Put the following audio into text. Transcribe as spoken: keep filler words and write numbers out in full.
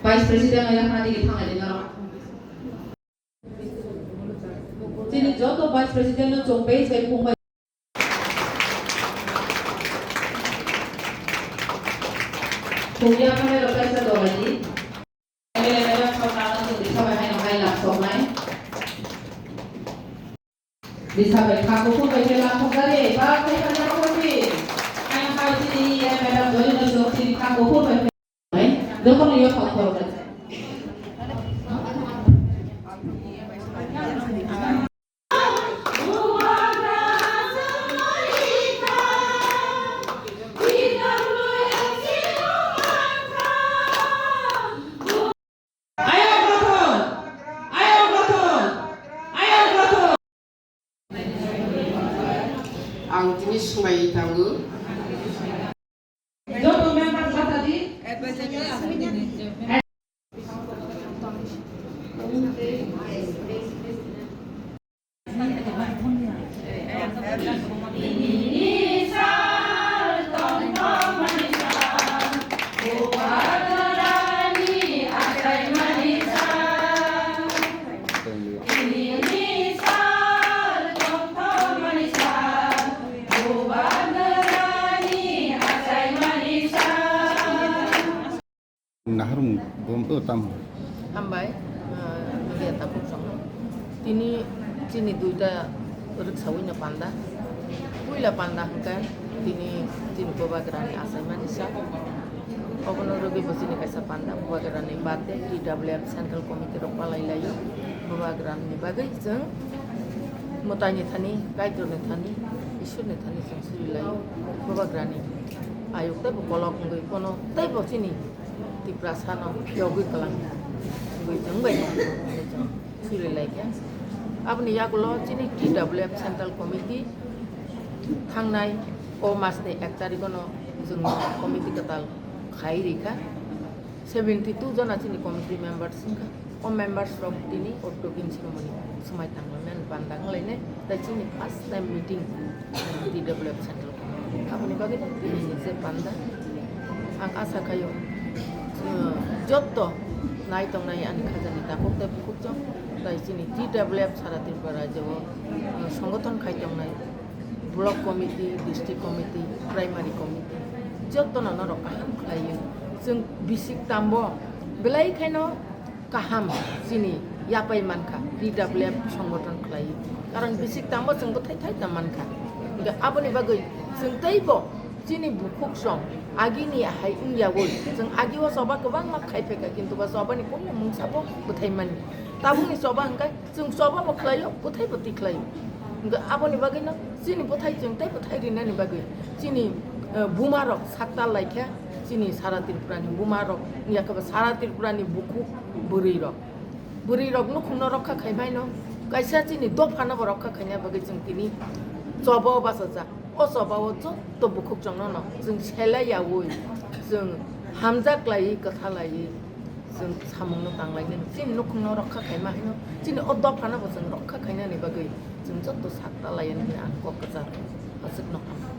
Vice President no yakhna digi thanglai di norok. Chini joto Vice President no chwng page bai phung bai. Phung ya khamai rok kaisa dolai di. M L A member khoroknano chwng risa bai haino hai lab soknai. Risa bai kha kuphur bai khe lab sokjari, ba khe kha kha kuphur. Ang khai chini ya madam Jolino chwng chini kha kuphur bai khe. Jotono yo thok thok. Ang tini swngbai tongo. Joto member bata di. Naharmung bo tamo. Hambai, ah, media takhuk song. Tini chini duita rwksaui no panda. Puila panda hwnkhe tini chini Bubagrani achaimani sa. Obono rwgwi bo chini kaisa panda Bubagrani birthday T W F Central Committee rok palai laio. Bubagrani bagwi chwng mwtaini thani, Kaitorni thani, Ishwarni thani chwng suri laio. Bubagrani ayuk teibo kolok wngwi kono teibo chini Tiprasano phiyogwi kwlang wngwi chwng bai suri laikha. Aboni yagulo chini T W F Central Committee thangnai o masni ek tarikh no chwng committee kwtal khai rikha. Seventy two jona chini committee members wngkha. O members rok tini o token swnamani swmai tanglaimani panda wnglainai. Tai chini first time meeting T W F Central Committee. Aboni bagwi tini ni je panda. Ang asa khaio, uh, jotto nai tongnai ani khajani takhuk tei bukhuk chwng. Tai chini T W F sara Tripura rajyo o, uh, songothon khai tongnai. Block committee, district committee, primary committee, jotono norok kaham khlaiwi. Chwng bisik tambo belai khaino kaham chini yapai mankha, T W F songgothon khlaiwi. Karon bisik tambo chwng bwthai thai tam mankha. Hwnkhe aboni bagwi chwng teibo chini bukhuk song agini hai wngyawi chwng agi o choba kwbangma khai phaikha, kintu ba chobani kunu mungsabo bwthai mani. Tabukni choba hwnkhe Chwng choba bo khlaio, bwthai bo twi khlaio. Hwnkhe aboni bagwino chini bwthai chwng tei bwthai rinani bagwi chini, eh, buma rok saktal laikha, chini sara Tripura ni buma rok, yakhe ba sara Tripura ni bukhuk bwrwi rok. Bwrwi rok nukhungno rokha khai maino, kaisa chini dophano bo rokha khaina bagwi chwng tini choba o bachajak. O choba o jotto bukhuk chwngno no chwng selai yaui, chwng hamjak laiwi, kwtha laiwi, chwng samungno tanglainani, chini nukhungno rokha khaima haino, chini o dophano bo chwng rokha khainani bagwi chwng jotto sakta lainani ang kok kwchar aswkno ham.